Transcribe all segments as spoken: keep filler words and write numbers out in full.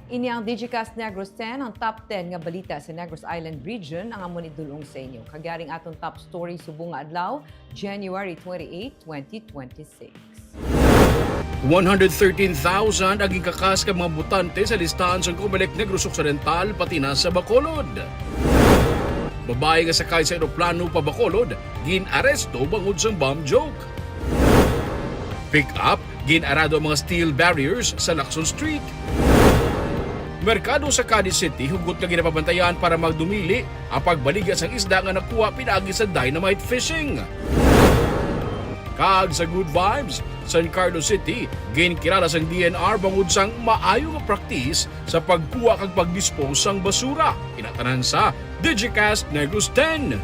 Ini ang Digicast Negros ten, ang top ten nga balita sa Negros Island Region ang amon idul-ong sa inyo. Kag yari ang aton top story subong nga adlaw, January twenty-eight, twenty twenty-six. One hundred thirteen thousand ang ginkakas ka mga botante sa listahan sang Comelec Negros Occidental, pati na sa Bacolod. Babayi nga sakay sa eroplano pa Bacolod, gin-aresto bangod sang bomb joke. Pick up, gin-arado ang mga steel barriers sa Lacson Street. Merkado sa Cadiz City, hugot nga ginapabantayan para magdumili ang pagbaligya sang isda nga nakuha pinaagi sa dynamite fishing. Kag sa Good Vibes, San Carlos City, ginkilala sang D N R bangod sang maayo nga praktis sa pagkuha kag pag-dispose sang basura. Ina tanan sa Digicast Negros ten.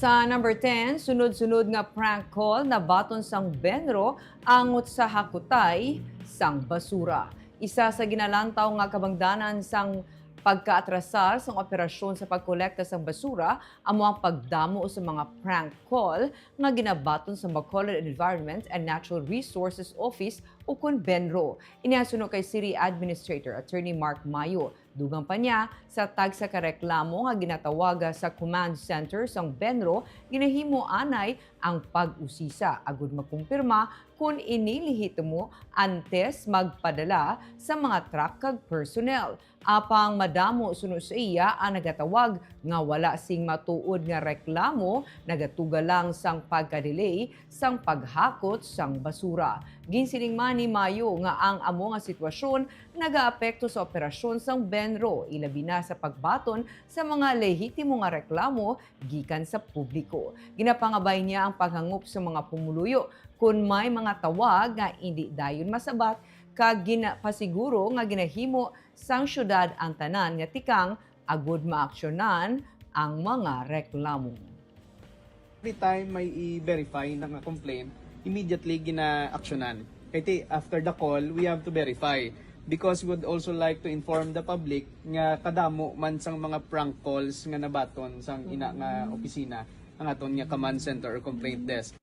Sa number ten, sunod-sunod nga prank call nabaton sang BENRO angot sa hakutay sang basura. Isa sa ginalantaw nga kabangdanan sang pagkaatrasar sang operasyon sa pagkolekta sang basura amo ang pagdamo sa mga prank call nga ginabaton sa Bacolod Environment and Natural Resources Office, ukon BENRO. Ini ang suno kay City Administrator Attorney Mark Mayo. Dugang pa niya, sa tagsa ka reklamo nga ginatawag sa command center sang BENRO, ginahimo anay ang pag-usisa agud makumpirma kon ini lehitimo antes magpadala sa mga truck kag personnel. Apang madamo suno sa iya ang nagatawag nga wala sing matuod nga reklamo, nagatuga lang sang pagka-delay sang paghakot sang basura. Ginsiling man ni Mayo nga ang amo nga sitwasyon nagaapekto sa operasyon sang BENRO, ilabi na sa pagbaton sa mga lehitimo nga reklamo gikan sa publiko. Ginapangabay niya ang paghangop sa mga pumuluyo kon may mga tawag nga indi dayon masabat kag ginapasiguro nga ginahimo sang siyudad ang tanan nga tikang agud maaksyonan ang mga reklamo. Every time may i-verify na nga complaint, immediately gina-aksyonan. Kay ti, after the call, we have to verify. Because we would also like to inform the public nga kadamo man sang mga prank calls nga nabaton sang ina nga opisina, ang aton nga command center or complaint desk.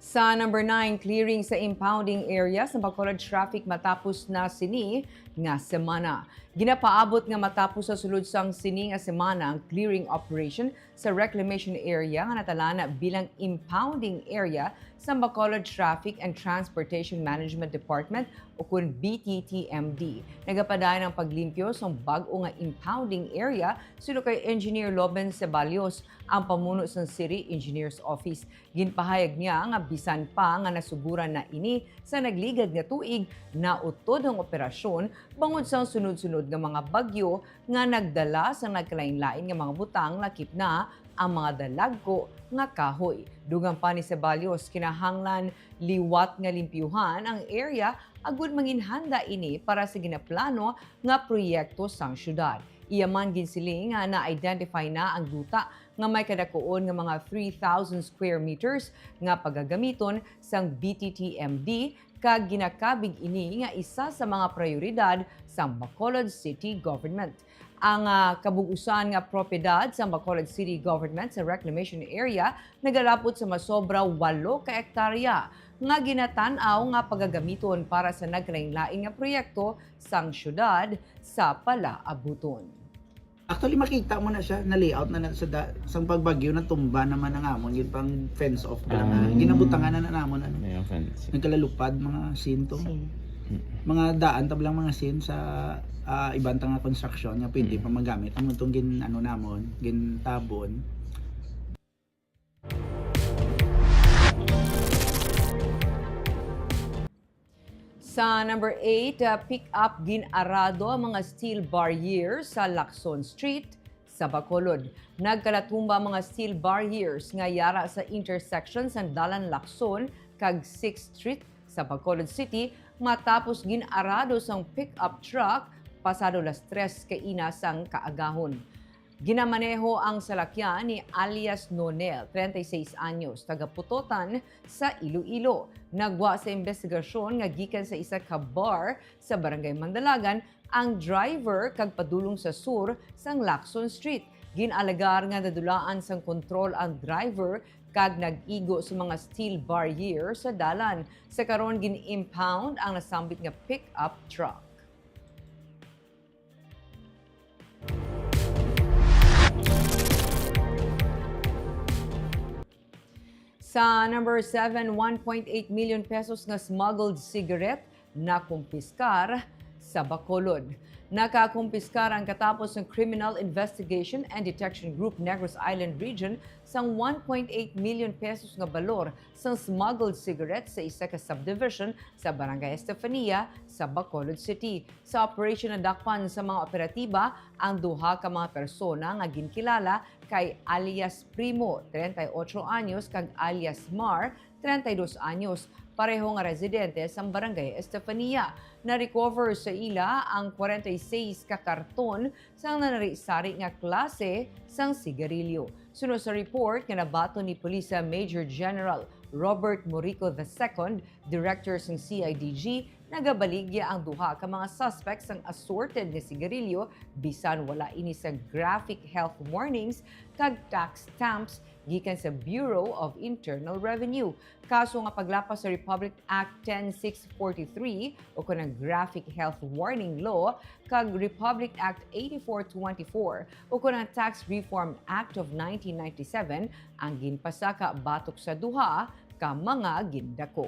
Sa number nine, clearing sa impounding area sa Bacolod traffic matapos na sini nga semana. Ginapaabot nga matapos sa sulod sang sini nga semana ang clearing operation sa reclamation area nga natalaan bilang impounding area sa Bacolod Traffic and Transportation Management Department, ukon B T T M D. Nagapadayon ang paglimpyo sa bag-o nga impounding area, suno kay Engineer Loben Ceballos, ang pamuno sang City Engineer's Office. Ginpahayag niya nga bisan pa nga nasuguran na ini sa nagligad nga tuig, nautod ang operasyon bangod sang sunod-sunod nga mga bagyo nga nagdala sa nagkalain-lain nga mga butang, lakip na ang mga dalagko nga kahoy. Dugang pa ni Ceballos, kinahanglan liwat nga limpyuhan ang area agud manginhanda ini para sa ginaplano nga proyekto sang syudad. Iya man ginsiling nga na-identify na ang duta nga may kadakuon nga mga three thousand square meters nga pagagamiton sang B T T M D, kag ginakabig ini nga isa sa mga prayoridad sang Bacolod City Government. Ang, ah, kabug-usan nga propiedad sang Bacolod City Government sa reclamation area nagalapot sa masobra walo ka ektarya nga ginatan-aw nga pagagamiton para sa nagkalainlain nga proyekto sang syudad sa palaabuton. Actually, makita mo na siya, na-layout na, na sa da-, sang pagbagyo, natumba naman ang amon, yun pang fence off pa lang, ah, Ah. ginabutangan na, na namon, ano. May fence. Nagkalalupad, mga sin to. Sin. Mga daan, tablang mga sin sa, ah, iban ta nga construction nga pwede Mm. pa magamit. Amo tong gin-, ano namon, gintabon. Sa number eight, uh, pick up gin-arado ang mga steel barriers sa Lacson Street sa Bacolod. Nagkalatumba ang mga steel barriers nga yara sa intersection sang Dalan Lacson kag Sixth Street sa Bacolod City matapos gin-arado sang pick-up truck pasado las tres kaina sang kaagahon. Ginamaneho ang salakyan ni alias Nonel, treinta y seis anyos, taga Putotan sa Iloilo. Nagwa sa imbestigasyon nga gikan sa isa ka bar sa Barangay Mandalagan ang driver kag padulong sa sur sang Lacson Street. Gin-alegar nga nadulaan sang kontrol ang driver kag nag-igo sa mga steel barrier sa dalan. Sa karon, gin-impound ang nasambit nga pick-up truck. Sa number seven, one point eight million pesos nga smuggled cigarette nakumpiskar sa Bacolod. Nakakumpiskar ang katapos ng Criminal Investigation and Detection Group Negros Island Region sang one point eight million pesos nga balor sang smuggled cigarettes sa isa ka subdivision sa Barangay Estefania sa Bacolod City. Sa operation, nadakpan sa mga operatiba ang duha ka mga persona nga ginkilala kay alias Primo, treinta y ocho anyos, kag alias Mar, treinta y dos anyos, pareho nga residente sang Barangay Estefania. Na-recover sa ila ang kwarenta y seis ka karton sang nanari-sari nga klase sang sigarilyo. Suno sa report nga nabaton ni Police Major General Robert Morico the second, Director sang C I D G, nagabaligya ang duha ka mga suspect sang assorted nga sigarilyo, bisan wala ini sang graphic health warnings kag tax stamps gikan sa Bureau of Internal Revenue. Kaso nga paglapas sa Republic Act ten six forty-three, o kanang Graphic Health Warning Law, kag Republic Act eighty-four twenty-four, o kanang Tax Reform Act of nineteen ninety-seven, ang ginpasaka batok sa duha ka mga gindako.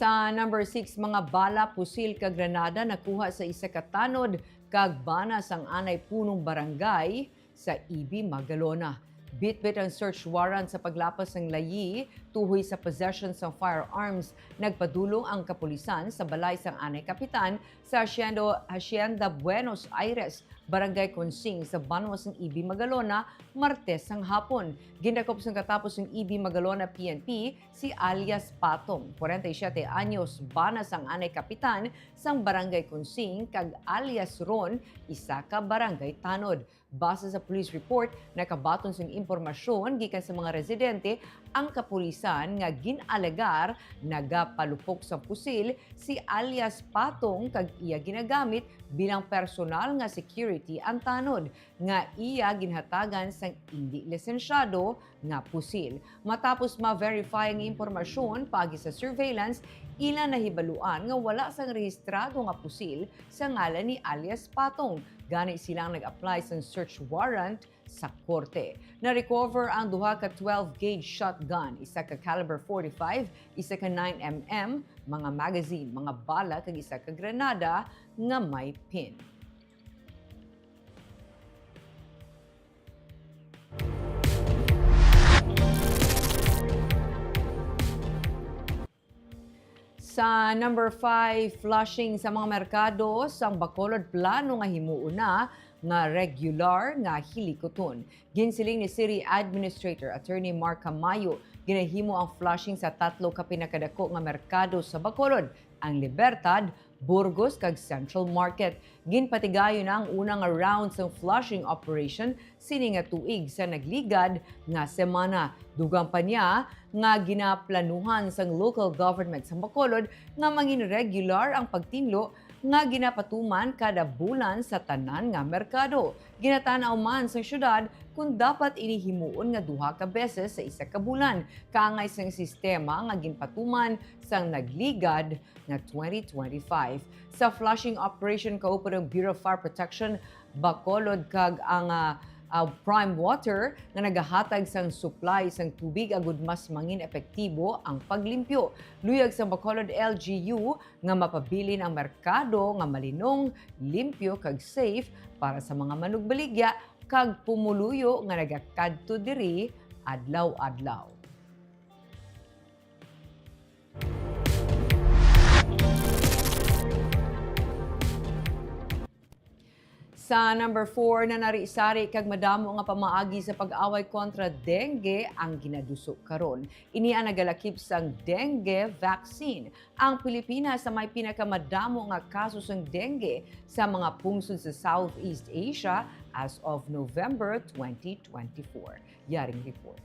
Sa number six, mga bala, pusil kag granada nakuha sa isa ka tanod kag bana sang anay punong barangay sa Ibi, Magalona. Bitbit ang search warrant sa paglapas sang layi tuhoy sa possession sang firearms. Nagpadulong ang kapulisan sa balay sang anay kapitan sa Hacienda, Hacienda Buenos Aires, Barangay Consing, sa banwa sang Ibi, Magalona, Martes sang hapon. Gindakop sang katapos sang Ibi, Magalona P N P si alias Patong, kwarenta y siyete anyos, bana sang anay kapitan sang Barangay Consing, kag alias Ron, isa ka barangay tanod. Base sa police report, nakabaton sang impormasyon gikan sa mga residente ang kapulisan nga gin-alegar nagapalupok sa pusil si alias Patong kag iya ginagamit bilang personal nga security ang tanod nga iya ginhatagan sang indi lisensyado nga pusil. Matapos ma-verify ang impormasyon paagi sa surveillance, ila nahibaluan nga wala sang rehistrado nga pusil sa ngalan ni alias Patong. Gani sila ang nag-apply sang search warrant sa korte. Na-recover ang duha ka twelve gauge shotgun, isa ka caliber forty-five, isa ka nine M M, mga magazine, mga bala, kag isa ka granada nga may pin. Sa number five, flushing sa mga merkado sang Bacolod plano nga himuon na nga regular nga hilikuton. Ginsiling ni City Administrator Attorney Mark Camayo, ginahimo ang flushing sa tatlo ka pinakadako nga merkado sa Bacolod, ang Libertad, Burgos, kag Central Market. Ginpatigayon na ang una nga round sang flushing operation sini nga tuig sa nagligad nga semana. Dugang pa niya nga ginaplanuhan sang local government sa Bacolod nga mangin regular ang pagtinlo nga ginapatuman kada bulan sa tanan nga merkado. Ginatan-aw man sang syudad kung dapat ini himuon nga duha ka beses sa isa ka bulan, kaangay sang sistema nga ginpatuman sang nagligad nga twenty twenty-five. Sa flushing operation, kaupod ang Bureau of Fire Protection Bacolod kag ang, ah, ah, Prime Water nga nagahatag sang supply sang tubig agud mas mangin epektibo ang paglimpyo. Luyag sang Bacolod L G U nga mapabilin ang merkado nga malinong, limpyo, kag safe para sa mga manugbaligya kag pumuluyo nga nagakadto diri adlaw-adlaw. Sa number four, nanari-sari kag madamo nga pamaagi sa pag-away kontra dengue ang ginaduso karon. Ini ang nagalakip sang dengue vaccine. Ang Pilipinas ang may pinakamadamo nga kaso sang dengue sa mga pungsod sa Southeast Asia as of November twenty twenty-four. Yaring report.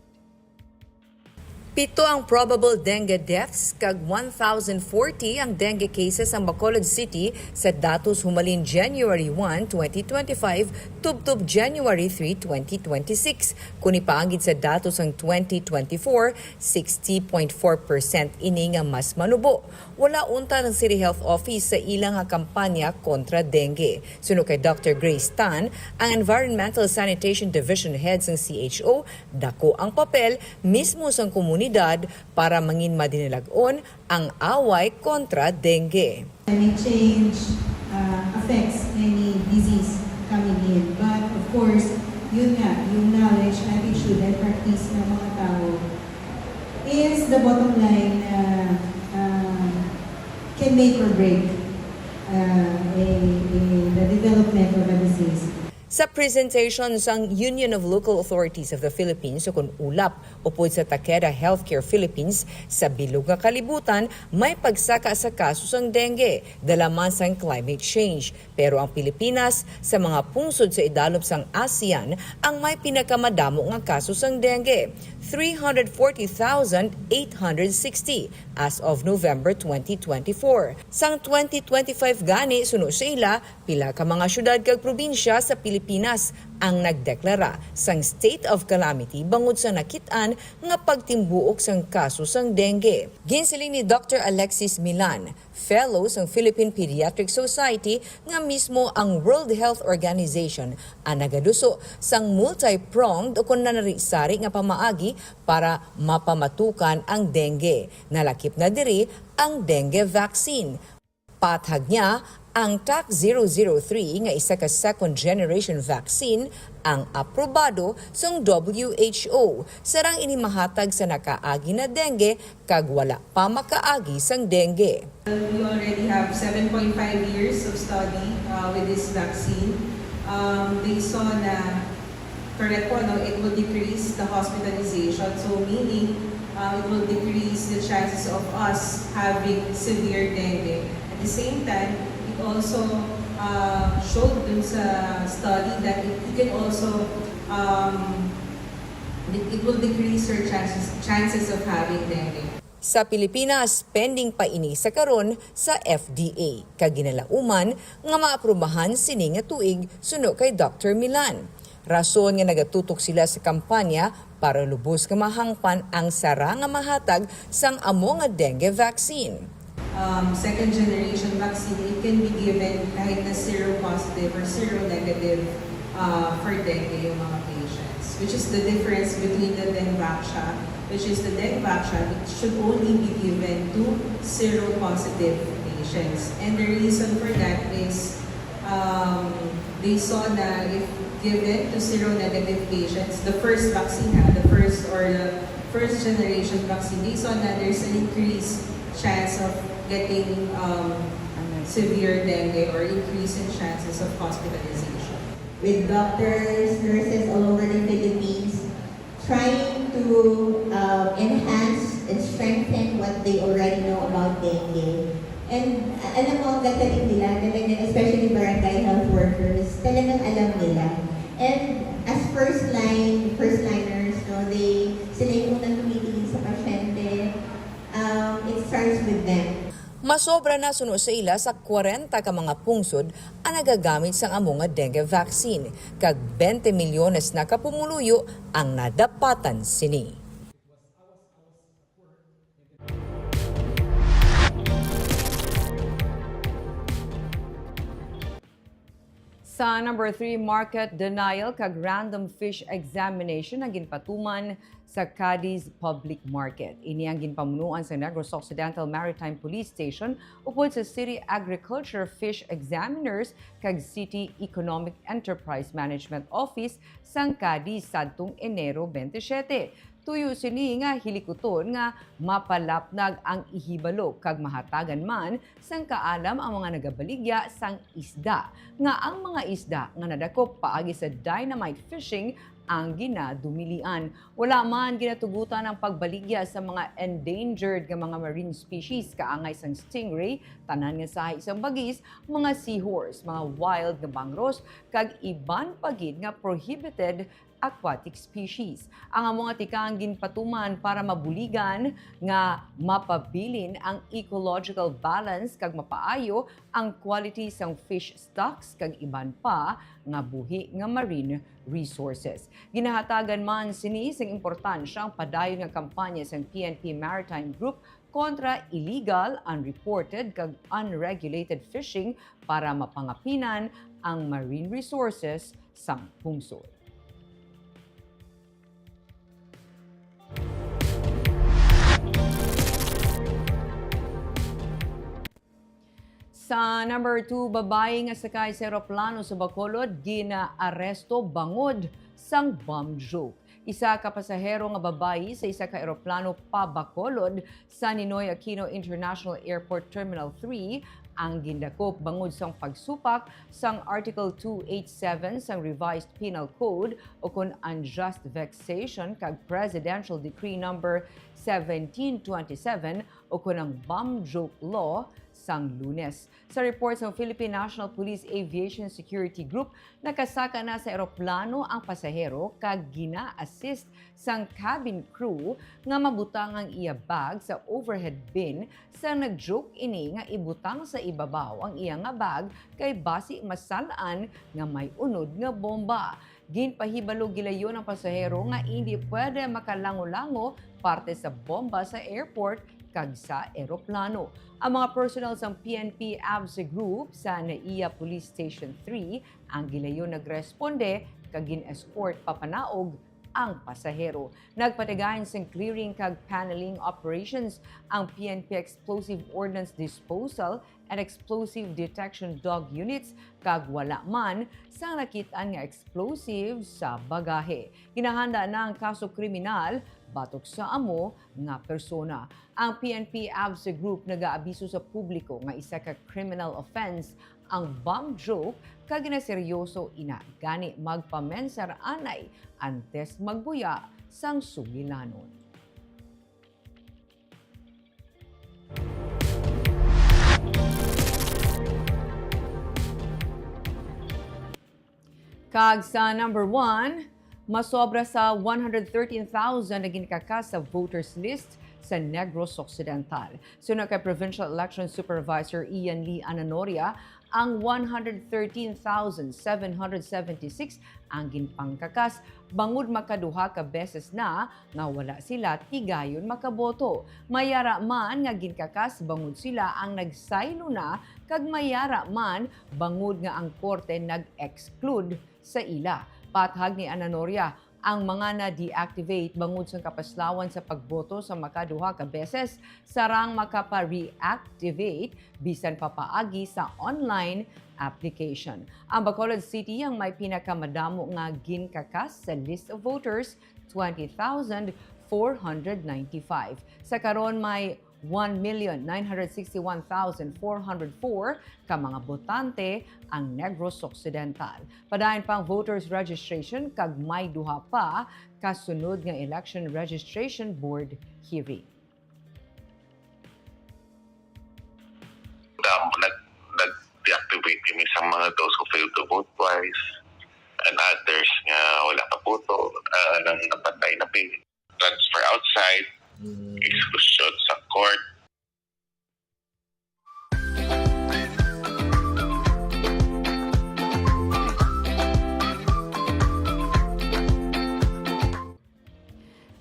Pito ang probable dengue deaths kag one thousand forty ang dengue cases ang Bacolod City sa datos humalin January one, twenty twenty-five, tubtob January three, twenty twenty-six. Kung ipaanggid sa datos ang twenty twenty-four, sixty point four percent ini nga mas manubo. Wala unta ang City Health Office sa ila nga kampanya kontra dengue. Suno kay Doctor Grace Tan, ang Environmental Sanitation Division Head sang C H O, dako ang papel mismo sang komunidad para mangin madinalag-on ang away kontra dengue. Climate change uh, affects any disease coming in. But of course, yun nga, yung knowledge, attitude, and practice ng mga tao is the bottom line na uh, can make or break uh, a, a, the development of a disease. Sa presentation sang Union of Local Authorities of the Philippines, o kon ulap, upod sa Takeda Healthcare Philippines, sa bilog nga kalibutan may pagsaka sa kaso sang dengue, dala man sang climate change. Pero ang Pilipinas, sa mga pungsod sa idalom sang ASEAN, ang may pinakamadamo nga kaso sang dengue, three hundred forty thousand eight hundred sixty as of November twenty twenty-four. Sang twenty twenty-five gani, suno sa ila, pila ka mga syudad kag probinsya sa Pilipinas ang nagdeklara sang state of calamity bangod sa nakit-an nga pagtimbuok sang kaso sang dengue. Ginsiling ni Doctor Alexis Milan, fellow sang Philippine Pediatric Society, nga mismo ang World Health Organization ang nagaduso sang multi-pronged o kon nanari-sari nga pamaagi para mapamatukan ang dengue. Nalakip na diri ang dengue vaccine. Pathag niya, ang TAC zero zero three nga isa ka second generation vaccine ang aprobado sang W H O, sarang ini mahatag sa nakaagi na dengue kag wala pa makaagi sang dengue. We already have seven point five years of study uh, with this vaccine. Um, they saw na Correct po, no? It will decrease the hospitalization. So, meaning, uh, it will decrease the chances of us having severe dengue. At the same time, it also uh, showed dun sa study that it, it can also, um, it, it will decrease your chances, chances of having dengue. Sa Pilipinas, pending pa ini sa karon sa F D A, kag ginalauman nga maaprubahan sini nga tuig, suno kay Doctor Milan. Rason nga nagatutok sila sa kampanya para lubos nga mahangpan ang sara nga mahatag sang amo nga dengue vaccine. Um, second generation vaccine, it can be given kahit na seropositive or seronegative uh, for dengue yung mga patients, which is the difference between the Dengvaxia, which is the Dengvaxia, it should only be given to seropositive patients. And the reason for that is um, they saw na if given to seronegative patients, the first vaccine, ha, the first or the first generation vaccine, they saw na there's an increased chance of getting um, severe dengue or increase in chances of hospitalization. With doctors, nurses all over the Philippines trying to uh, enhance and strengthen what they already know about dengue. And uh, alam mo, ang gagaling nila, talagang, especially barangay health workers, talagang alam nila. And as first line, first liners, no, they, sila yung unang tumitingin sa pasyente. Um, it starts with them. Masobra na suno sa ila sa kwarenta ka mga pungsod ang nagagamit sang amo nga dengue vaccine, kag twenty milyones na ka pumuluyo ang nadapatan sini. Sa number three, market denial kag random fish examination ang ginpatuman sa Cadiz Public Market. Ini ang ginpamunuan sa Negros Occidental Maritime Police Station upod sa City Agriculture Fish Examiners kag City Economic Enterprise Management Office sang Cadiz sadtong Enero twenty-seven. Tuyo sini nga hilikuton nga mapalapnag ang ihibalo kag mahatagan man sang kaalam ang mga nagabaligya sang isda, nga ang mga isda nga nadakop paagi sa dynamite fishing ang ginadumilian. Wala man ginatugutan ang pagbaligya sa mga endangered nga mga marine species kaangay sang stingray, tanan nga sahi sang bagis, mga seahorse, mga wild nga bangros, kag iban pa gid nga prohibited aquatic species. Ang amo nga tikang ginpatuman para mabuligan nga mapabilin ang ecological balance kag mapaayo ang quality sang fish stocks kag iban pa nga buhi nga marine resources. Ginahatagan man sini sing importansya ang padayon nga kampanya sang P N P Maritime Group kontra illegal, unreported, kag unregulated fishing para mapangapinan ang marine resources sang pungsod. Sa number two, babayi nga sakay sa eroplano sa Bacolod ginaaresto bangod sang bomb joke. Isa ka pasahero nga babayi sa isa ka eroplano pa Bacolod sa Ninoy Aquino International Airport Terminal three ang gindakop bangod sang pagsupak sang Article two eight seven sang Revised Penal Code, ukon unjust vexation, kag Presidential Decree Number seventeen twenty-seven, ukon ang bomb joke law, sang Lunes. Sa report sang Philippine National Police Aviation Security Group, nakasaka na sa eroplano ang pasahero kag gina-assist sang cabin crew nga mabutang ang iya bag sa overhead bin, sa nag-joke ini nga ibutang sa ibabaw ang iya nga bag kay basi masal-an nga may unod nga bomba. Ginpahibalo gilayon ang pasahero nga indi pwede makalango-lango parte sa bomba sa airport kag sa eroplano. Ang mga personnel sang P N P AVSE Group sa NAIA Police Station three ang gilayon nagresponde kag gin-escort papanaog ang pasahero. Nagpatigayon sing clearing kag paneling operations ang P N P Explosive Ordnance Disposal and Explosive Detection Dog Units, kag wala man sang nakit-an nga explosive sa bagahe. Ginahanda na ang kaso kriminal batok sa amo nga persona. Ang P N P AVSE Group nagaabiso sa publiko nga isa ka criminal offense ang bomb joke, kag ginaseryoso ina gani magpamensar anay antes magbuya sang sugilanon. Kag sa number one, masobra sa one hundred thirteen thousand ang ginkakas sa voters list sa Negros Occidental. Suno kay Provincial Election Supervisor Ian Lee Ananoria, ang one hundred thirteen thousand seven hundred seventy-six ang ginpangkakas bangod makaduha ka beses na nga wala sila tigayon makaboto. May ara man nga ginkakas bangod sila ang nagsaylo na, kag may ara man bangod nga ang korte nag-exclude sa ila. Pathag ni Ananoria, ang mga na-deactivate bangod sang kapaslawan sa pagboto sa makaduha ka beses, sarang makapa-reactivate bisan pa paagi sa online application. Ang Bacolod City ang may pinakamadamo nga ginkakas sa list of voters, twenty thousand four hundred ninety-five. Sa karon, may one million nine hundred sixty-one thousand four hundred four ka mga botante ang Negros Occidental. Padayon pa ang voters registration kag may duha pa ka sunod nga election registration board hearing. Damo, nag-, nag-deactivate kami sa mga those who failed to vote twice and others nga wala ka boto, ah, nang napatay na pin-, transfer outside, exclusion sa court.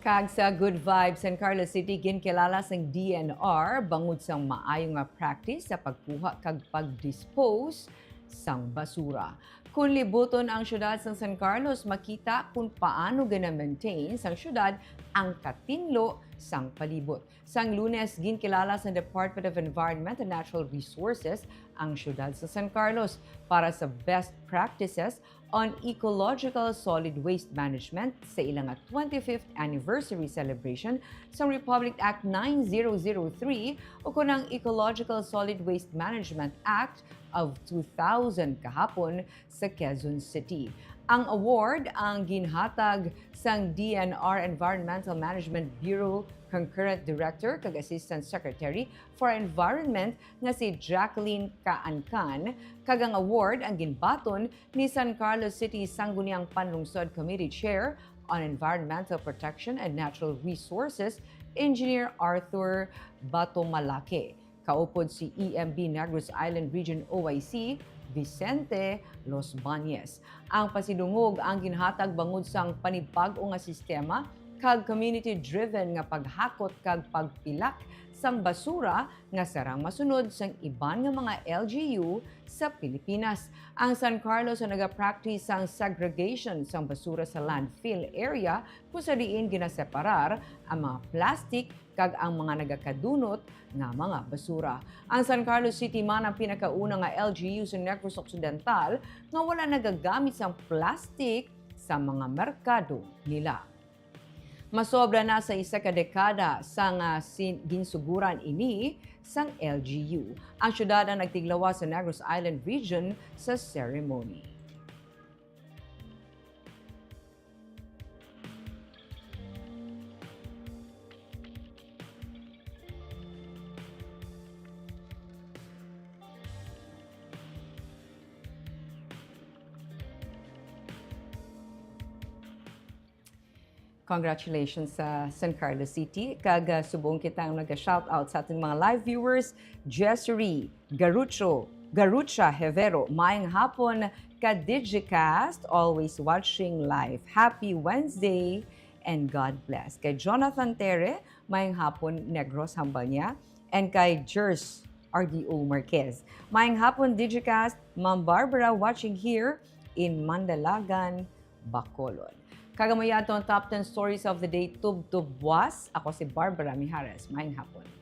Kag sa Good Vibes, San Carlos City ginkilala sang D N R bangod sang maayo nga practice sa pagkuha kag pag-dispose sang basura. Kon libuton ang siyudad sang San Carlos, makita kon paano gina-maintain sang siyudad ang katinlo sang palibot. Sang Lunes, ginkilala sa Department of Environment and Natural Resources ang siyudad sa San Carlos para sa best practices on ecological solid waste management sa ila nga twenty-fifth anniversary celebration sang Republic Act nine zero zero three, o kunang Ecological Solid Waste Management Act of two thousand kahapon sa Quezon City. Ang award ang ginhatag sang D N R Environmental Management Bureau Concurrent Director kag Assistant Secretary for Environment nga si Jacqueline Kaancan, kag ang award ang ginbaton ni San Carlos City Sangguniang Panlungsod Committee Chair on Environmental Protection and Natural Resources, Engineer Arthur Batomalake. Kaupod si E M B Negros Island Region O I C, Vicente Los Bañez. Ang pasidungog ang ginhatag bangod sang panibag-o nga sistema kag community-driven nga paghakot kag pagpilak sang basura nga sarang masunod sang iban nga mga L G U sa Pilipinas. Ang San Carlos ang nagapractice sang segregation sang basura sa landfill area, kung sa diin ginaseparar ang mga plastic kag ang mga nagakadunot nga mga basura. Ang San Carlos City man ang pinakauna nga L G U sa Negros Occidental nga wala nagagamit sang plastic sa mga merkado nila. Masobra na sa isa ka dekada sang, ah, sin-, ginsuguran ini sang L G U. Ang syudad ang nagtiglawas sa Negros Island Region sa ceremony. Congratulations sa San Carlos City. Kag, ah, subong kita ang naga-shoutout sa ating mga live viewers, Jessery Garucho, Garucha Hevero, maayong hapon ka Digicast, always watching live. Happy Wednesday and God bless. Kay Jonathan Tere, maayong hapon, Negros, hambal niya. And kay Jers R D O Marquez, maayong hapon, Digicast. Ma'am Barbara, watching here in Mandalagan, Bacolod. Kag amo ya aton top ten stories of the day, tubtob buas. Ako si Barbara Mijares. Maayong hapon.